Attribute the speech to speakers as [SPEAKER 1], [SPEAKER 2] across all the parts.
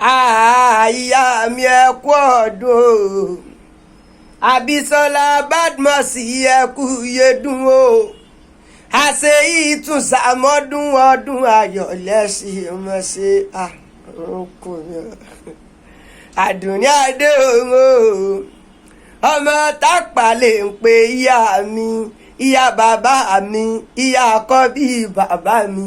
[SPEAKER 1] Ìyá mi, ẹ kú ọdún o. Àbísọ́lá Badmus, ẹ kú yédùn o. Àṣẹ yìí tún sàmọ́dún, ọdún ayọ̀ lẹ́sìn mọ́ ṣe. Àdùnní Adé o, ọmọ Tápà lè ń pe ìyá mi, ìyá bàbá mi, ìyá àkọ́bí bàbá mi,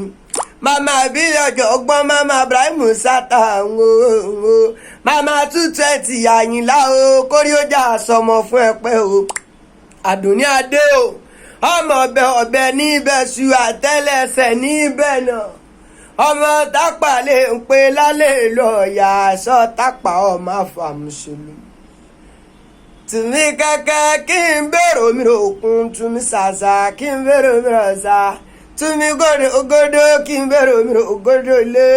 [SPEAKER 1] mama Abílẹ̀ Ọ̀jọ̀gbọ́n, mama Ibrahim Sata o, mama 220 Àyìnlá o, kórí ó jà sọmọ fún ẹpẹ o. Àdùnní Adé o, ọmọ ọbẹ̀ ọbẹ̀ níbẹ̀ ṣu àtẹ́lẹsẹ̀ níbẹ̀ náà, ọmọ Tápà lè ń pe lálẹ́ lọ́ọ̀yà aṣọ Tápà, ọmọ àfàmùsùlù tùmí kẹ́kẹ́ kí n bèrò mi òkun, tùmí ṣàṣà kí n bèrò mi rọ̀ṣà, tùmí gòdò ògòdò kí n bèrò mi ògòdò lé.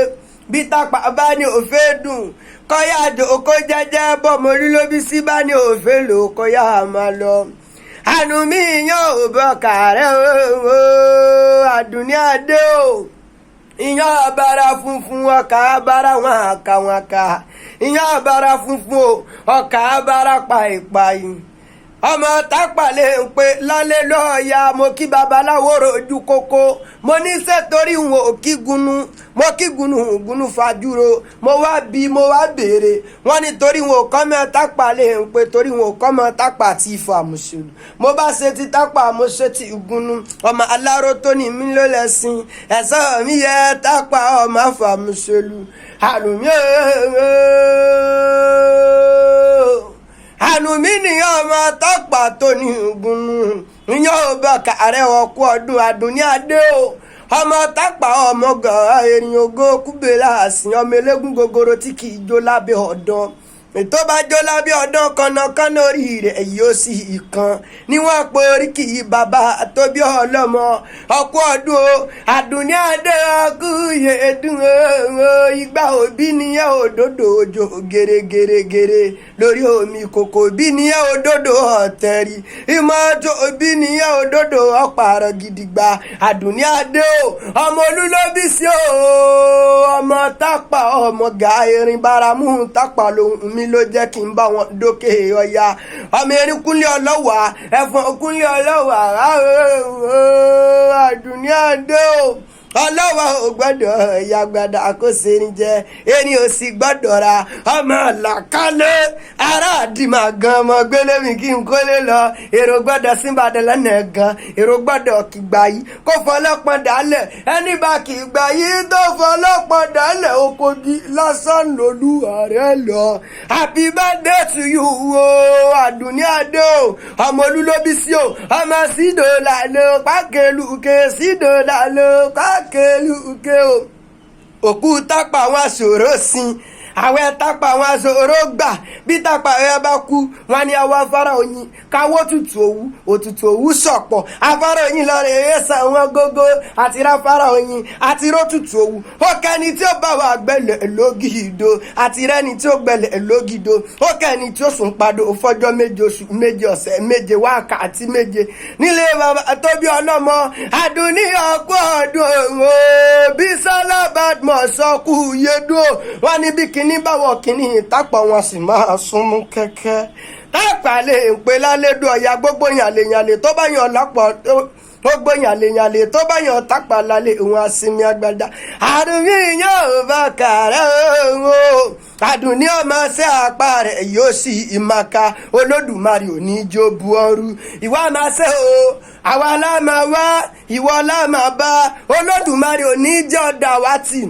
[SPEAKER 1] Bí Tápà bá ní òfé dùn, kọ́yà jòkó jẹ́jẹ́ bọ́mọ orí sí bá ní òfé lò, kọ́yà máa lọ. Àánú mi yàn ò bọ̀ kàrẹ́ o. Àdùnní Adé o, ìyàn abara funfun, ọkà abara wọn àkà wọn àkà, ìyàn abara funfun o, ọkà abara pàìpàì, ọmọ Tápà lè ń pe lálẹ́ lọ́ọ̀yà. Mo kí babaláwo rojú kókó, mo ní sẹ́torí wọn ò kí gunu, mo kí gunu gunu fajúro. Mo wá bí, mo wá béèrè, wọ́n ní torí wọn ò kọ́ mọ́ Tápà lè ń pe, torí wọn ò kọ́ mọ́ Tápà tí ifọ̀ àmùsùlù. Mo bá ṣe ti Tápà, mo ṣe ti gunu. Ọmọ aláró tó ní mí ló lẹ́sìn ẹ̀sọ́ mi yẹ Tápà, ọmọ àfàmùsùlù àlùmí ooo. Ànúmí ni ọmọ Tápà tó ní gunu, ìyẹn ò bá kàrẹ́. Ọkọ ọdún, Àdùnní Adé o, ọmọ Tápà, ọmọ gàn erin ògo kúbelà àsìn, ọmọ eléégún gogoro tí kì í jó lábẹ́ ọ̀dán. Ètò bá jó lábẹ́ ọ̀dán, kànnàkànnà orí rẹ̀ yóò sì kan níwọ̀n pé oríkì bàbá tó bí ọlọ́mọ. Ọkọ ọdún o, Àdùnní Adé, ọkú yẹ̀ẹ́dùn o. Ìgbà òbí nìyẹn, òdòdó òjò gèrègèrègèrè lórí omi, kòkò òbí nìyẹn, òdòdó ọ̀tẹ̀rì ìmọ̀tò òbí nìyẹn, òdòdó ọ̀pàrọ̀ gidigba. Àdùnní Adé o, ọmọ olúlóbí sí o, ọmọ Tápà, ọmọ gà erin báramú Tápà lòun mi ló jẹ́ kí n bá wọn dókè ọya. Ọmọ erin kúnlé ọlọ́wà, ẹ̀fọn kúnlé ọlọ́wà. Àdùnní Adé o, ọlọ́wà ò gbọ́dọ̀ yagbada kó ṣe ní jẹ, ẹni ò sì gbọ́dọ̀ ra ọmọ làkálẹ̀ ará àdìmọ̀ gan, ọmọ gbélé mi kí n kólé lọ. Èrò gbọ́dọ̀ síbàdàn lọ́nà gan, èrò gbọ́dọ̀ kìgbà yìí kó fọlọ́pọ̀ dálẹ̀. Ẹni bá kìgbà yìí tó fọlọ́pọ̀ dálẹ̀, okogi lásán lolúwa rẹ̀ lọ. Happy birthday to you o, Àdùnní Adé o, ọmọ olúlóbí sí o, ọmọ sídò làlọ́ pákẹ́lùkẹ́, sídò làlọ́ pákẹ́lùkẹ́ o. Òkú Tápà àwọn aṣòro sin, àwẹ̀ Tápà àwọn aṣòro gbà. Bí Tápà ẹ bá kú, wọn ní àwọn afárá oyin káwọ́ tutù òwú, òtútù òwú sọ̀pọ̀ afárá oyin lọ́rẹ̀ ẹ̀ẹ́sà wọn gógó àti ráfárá oyin àti rótùtù òwú. Ó kẹ́ni tí ó bá wà gbẹ̀lẹ̀ lógìdó, àti rẹ́ni tí ó gbẹ̀lẹ̀ lógìdó. Ó kẹ́ni tí ó sùn padò fọjọ́ 7, oṣù 7, ọ̀sẹ̀ 7, wákàtí 7 nílé bàbá tó bí ọlọ́mọ. Àdùnní, ọkọ ọdún o. Bísọ́lá Badmus sọkú yédú, wọn ní bí kinní báwọ̀ kinní Tápà, wọn sì máa súnmú kẹ́kẹ́. Tápà lè ń pe lálẹ́dù ọ̀yà, gbogbo yànlè tó bá yàn lápọ̀, gbogbo yànlè tó bá yàn Tápà lálẹ́ òun àsinmi agbada. Àdùnní yóò bá kàrẹ́ o. Àdùnní, ọmọ ṣẹ́ apá rẹ̀ yóò sì ìmàkà. Olódùmarè ò ní jó bu ọrú ìwà máa ṣe o. Àwa la máa wá, ìwọ la máa bá. Olódùmarè ò ní jọ́ dàwátì.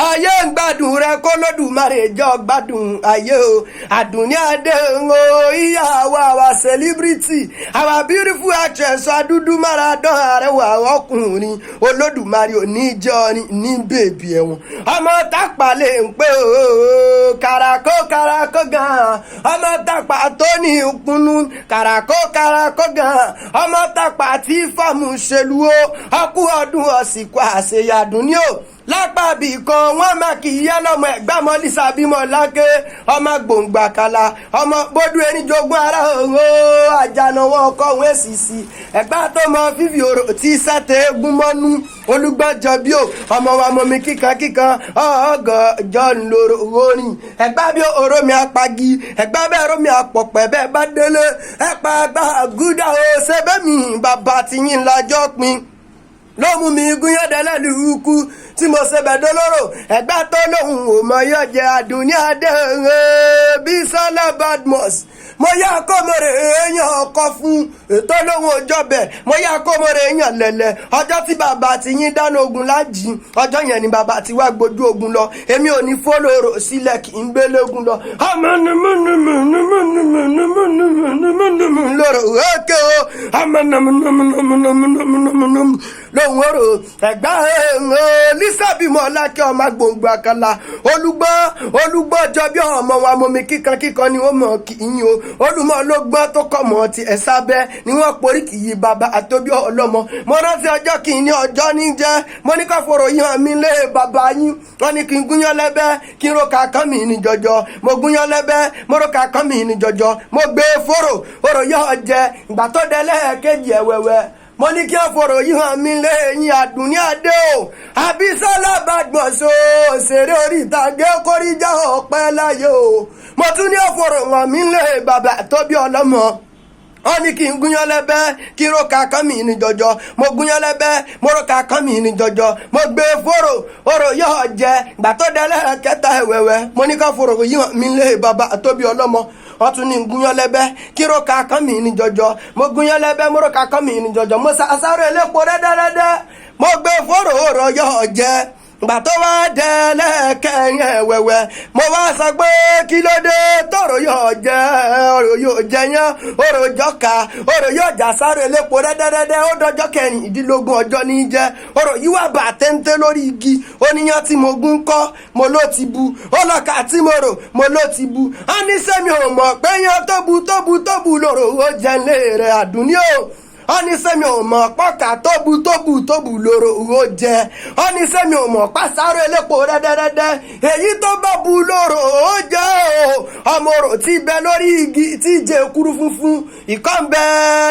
[SPEAKER 1] Ayé ń gbádùn rẹ, kó lódùmarè jọ gbádùn ayé o. Àdùnní Adé o, ìyá wa, our celebrity, our beautiful actress, adúdú maradán, arẹwà ọkùnrin. Olódùmarè ò ní jọ ní bèbí ẹ̀wọ̀n. Ọmọ Tápà lè ń pé o, kàràkó kàràkó gan, ọmọ Tápà tó ní ìkùnnú, kàràkó kàràkó gan, ọmọ Tápà tí fọ́ọ̀mù ṣèlú o. Ọkú ọdún, ọ̀sìnkú àṣeyàdùn ní o. Lápá ibì kan wọ́n máa kì í yá lọ́mọ Ẹ̀gbá mọ́lísà bímọ lákè, ọmọ gbòǹgbà kàlà, ọmọ bódú erin jogún ara òun àjànà wọn ọkọ òun èsìsì Ẹ̀gbá tó mọ fífi òrò tí sẹ́tẹ̀ eégún mọ́nú olùgbọ́njọ bí o ọmọ wa mọ mi kíkan kíkan ọ̀ọ́gànjọ́ ńlọrọ orin Ẹ̀gbá bí oró mi apagi, Ẹ̀gbá bẹ́ẹ̀ ró mi àpọ̀pẹ̀ bẹ́ẹ̀ bá délé ẹ̀pà àgbà gúdà o ṣẹbẹ́ mi bàbá tiyín lájọ́ pin ló mú mi gúnyán dẹ́lẹ́lú ikú tí mo ṣe bẹ̀ dólóró. Ẹ̀gbá tó lóhùn ò mọ yọ jẹ Àdùnní Adé Bísọ́lá Badmus, mo yá kọ́mọ̀rẹ́ èèyàn ọkọ fún ètò lóhùn òjọbẹ̀, mo yá kọ́mọ̀rẹ́ èèyàn lẹ̀lẹ̀. Ọjọ́ tí bàbá ti yín dáná ogun lájì, ọjọ́ yẹn ni bàbá ti wá gbójú ogun lọ. Èmi ò ní fọlọ́rọ̀ sílẹ̀ kì í gbélé-ogun lọ. Lọ́rọ̀ òkè o lóhùn orò Ẹ̀gbá lísàbímọ lákẹ́ ọmọ gbòǹgbò àkàlà olùgbọ́ olùgbọ́ jọ bí ọmọ wa mọ̀mí kíkan kíkan ni wọ́n mọ̀ kì í yín o. Olùmọ̀ ló gbọ́ tó kọ̀ mọ́ ti ẹ̀ sábẹ́ ni wọ́n porí kì í bàbá àtòbí ọlọ́mọ. Mo rántí ọjọ́ kì í ní ọjọ́ ní jẹ́ mo ní kó fòrò yín hàn mí lé bàbá yín. Wọ́n ní kí n gúnyán lẹ́bẹ́, kí n ro kàkán mi ní jọjọ. Mo gúnyán lẹ́bẹ́, mo ro kàkán mi ní jọjọ, mo gbé fòrò òrò yọ̀ jẹ. Ìgbà tó dẹ lẹ́ẹ̀kejì ẹ̀wẹ̀wẹ̀, mo ní kí wọ́n fọ̀rọ̀ yìí hàn mí lẹ́yìn Àdùnní Adé o Àbísọ́lá Badmus o, òṣèré orí ìtàgé kórìíjà ọ̀pẹ́ láyé o. Mo tún ní ọ̀fọ̀rọ̀ hàn mí lẹ́yìn bàbá tó bí ọlọ́mọ. Wọ́n ní kí n gúnyán lẹ́bẹ́, kí n ro kàkán mi ní jọjọ. Mo gúnyán lẹ́bẹ́, mo ro kàkán mi ní jọjọ, mo gbé fòrò òrò yóò jẹ. Gbà tó dẹ́lẹ̀ kẹta ẹ̀wẹ̀wẹ̀, mo ní ká fòrò yìí hàn mí lé bàbá tó bí ọlọ́mọ. Wọ́n tún ní gúnyán lẹ́bẹ́, kí n ro kàkán mi ní jọjọ. Mo gúnyán lẹ́bẹ́, mo ro kàkán mi ní jọjọ, mo sàṣàrò elépo rẹ́dẹ́rẹ́dẹ́, mo gbé fòrò òrò yóò jẹ. Gbà tó wá dẹ́lẹ́kẹ̀rin ẹ̀wẹ̀wẹ̀, mo wá sọ pé kí ló dé tọ̀rọ̀ yóò jẹ, ọ̀rọ̀ yóò jẹ yán, ọ̀rọ̀ jọ́ka, ọ̀rọ̀ yóò jà sáré elépo rẹ́dẹ́rẹ́dẹ́. Ó dọjọ́ kẹrìndínlógún ọjọ́ ní jẹ́ ọ̀rọ̀ yìí wà bà téńté lórí igi. Oníyàn tí mo gún kọ́, mo ló ti bu. Ọlọ́kà tí mo rò, mo ló ti bu. Á ní sẹ́mi ò mọ̀ pé yán tó bu tó bu tó bu lòrò ó jẹ́ lé rẹ̀ Àdùnní o. Ọ́ní sẹ́mi ò mọ̀ pọ́kà tóbu tóbu tóbu lòrò ó jẹ. Ọ́ní sẹ́mi ò mọ̀ pàṣáró elépo rẹ́dẹ́rẹ́dẹ́ èyí tó bá bu lòrò ó jẹ o. Ọmọ orò tí bẹ lórí igi tí jẹ kúrú funfun ìkọ́ ń bẹ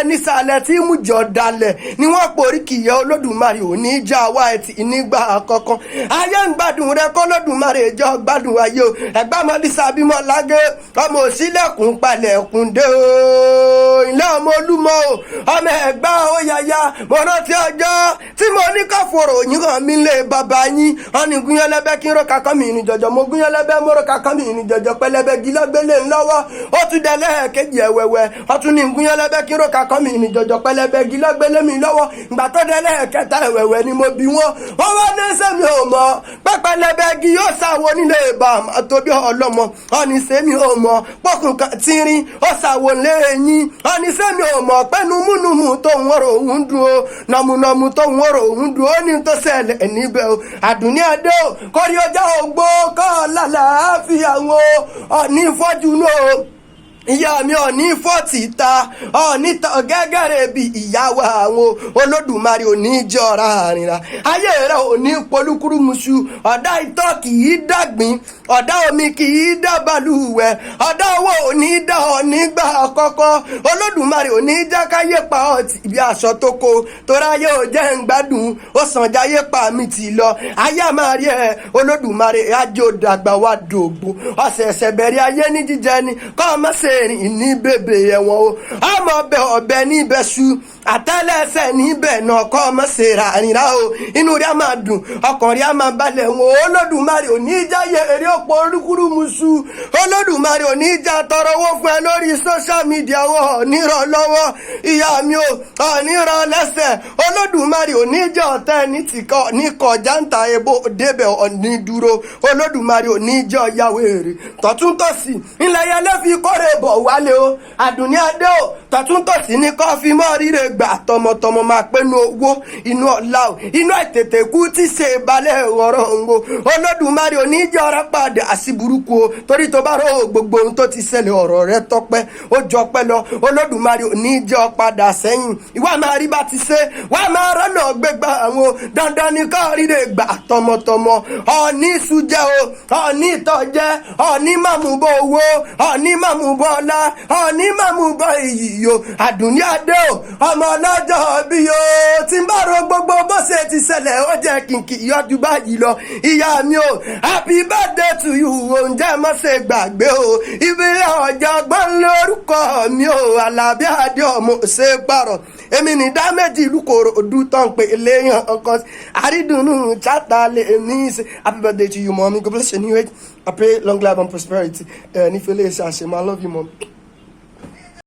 [SPEAKER 1] nísàlẹ̀ tí mú jọ dalẹ̀ ni wọ́n porí kìyẹ. Olódùmarè ò ní já wá ẹtì nígbà kankan. Ayé ń gbádùn rẹ kọ́ lódùmarè jọ gbádùn ayé o. Ẹ̀gbá mọ́lísà bímọ lágé ọmọ òsílẹ̀kùn palẹ̀kùn dé o. Ilé ọmọ olúmọ o, ọmọ Ẹ̀gbá ó yaya. Mo rántí ọjọ́ tí mo ní ká fòrò yín hàn mí lé bàbá yín. Wọn ní gúnyán lẹ́bẹ́, kí n rò kakọ́ mi ní jọjọ. Mo gúnyán lẹ́bẹ́, mo rò kakọ́ mi ní jọjọ, pẹlẹbẹ gílọ́gbélé ńlọ́wọ́. Ó tún dẹ lẹ́ẹ̀kejì ẹ̀wẹ̀wẹ̀, ó tún ní gúnyán lẹ́bẹ́, kí n rò kakọ́ mi ní jọjọ, pẹlẹbẹ gílọ́gbélé mi lọ́wọ́. Ìgbà tó dẹ lẹ́ẹ̀kẹta ẹ̀wẹ̀wẹ̀ ni mo bí wọn. Wọ́n wá ní sẹ́mi ò mọ̀ pẹ́pẹlẹbẹ gí yóò sáwo nílé bàmà tóbi ọlọ́mọ. Ọ̀ní sẹ́mi ò mọ̀ pọ́kùn kan tínrín ó sáwo lẹ́yìn. Ọ̀ní sẹ́mi ò mọ̀ pẹ́nu múnumù tó ń wọ́rọ̀ òun dùn ó, nọmúnọmú tó ń wọ́rọ̀ òun dùn ó ní tó ṣẹlẹ̀ níbẹ̀ o. Àdùnní Adé o, kórí ọjà ògbó kọ́ lálàáfíà wọn ọ̀ní fọ́jú náà o. Ìyá mi ọ̀ní fọ́ọ̀tì ta ọ̀ní tán gẹ́gẹ́rẹ́ bí ìyàwó àwọn. Olódùmarè òní jọra àrìnrà ayé rẹ̀ òní polúkúrúmuṣu. Ọ̀dà ìtọ́ kì í dàgbín, ọ̀dà omi kì í dàbàlùwẹ̀, ọ̀dà owó òní dá ọ̀ní gbà kọ́kọ́. Olódùmarè òní jákáyé pa ọtí ibi aṣọ tó ko toráyé ò jẹ́ ń gbádùn ó sàn jáyé pa mi tì lọ. Ayé àmà rí ẹ. Olódùmarè ajó dàgbà wá dògbò ọ̀sẹ̀ẹ̀sẹ̀ bẹ̀rẹ̀ ayé ní jíjẹ ni kọ́ ọmọ ṣe rìn ní bèbè ẹ̀wọ̀n o. Ọmọ ọbẹ̀ ọbẹ̀ níbẹ̀ ṣu àtẹ́lẹsẹ̀ níbẹ̀ náà kọ́ ọmọ ṣe rà rìnrà o. Inú rẹ̀ á máa dùn, ọkàn rẹ̀ á máa balẹ̀ wọn. Olódùmarè ò ní jáyé eré òpó orúkúrúmuṣu. Olódùmarè ò ní já tọrọ owó fún ẹ lórí social media wọ nírọ̀ lọ́wọ́. Ìyá mi ò nírọ̀ lẹ́sẹ̀. Olódùmarè ò ní jẹ́ ọ̀tẹ́ ní tìkọ́ ní kọjá ń ta ebo débẹ̀ ọ̀ní dúró. Olódùmarè ò ní jẹ́ ọ̀yàwó èrè tọ̀túntọ̀sì ńlẹ̀ yẹlẹ́ fi kórè bọ̀ wálé o. Àdùnní Adé o, tọ̀túntọ̀sì ní kọ́ fi mọ́ ríre. gbà tọmọtọmọ, máa pé inú owó, inú ọlá o, inú àìtètè kú tí ṣe balẹ̀ ọ̀rọ̀ òun o. Olódùmarè oníjẹ́ ọ̀rọ̀ padà sí burúkú o, torí tó bá rò gbogbo ohun tó ti ṣẹlẹ̀, ọ̀rọ̀ rẹ tọpẹ́, ó jọ pẹ́ lọ. Olódùmarè oníjẹ́ ọ padà sẹ́yìn. Ìwà máa rí bá ti ṣe, wà máa rọ́nà gbégbá àwọn. Dandan ni kọ́ ríre gbà tọmọtọmọ. Ọ̀ní sùjẹ́ o, ọ̀ní ìtọ́jẹ́, ọ̀ní màmúbọ̀ owó, ọ̀ní màmúbọ̀ ọlá, ọ̀ní màmúbọ̀ iyì o. Àdùnní adé o, ọmọ ọlọ́jọ́ bí o, tí ń bá ro gbogbo bó ṣe ti ṣẹlẹ̀, ó jẹ́ kìnkì yọjú báyìí lọ. Ìyá mi o, happy birthday to you. Oúnjẹ má ṣe gbàgbé o. Ìbílẹ̀ ọ̀jọ̀gbọ́n lórúkọ mi o, Alábí Adé ọmọ ṣe pààrọ̀. Èmi ní dá méjì ìlú kòrò òdu tó ń pè léyàn ọkọ àrídùnnú chata lè ní í ṣe. Happy birthday to you, mommy. God bless your new age. I pray long life and prosperity. Nífẹ̀ẹ́ lè ṣe àṣemọ́. I love you, mom.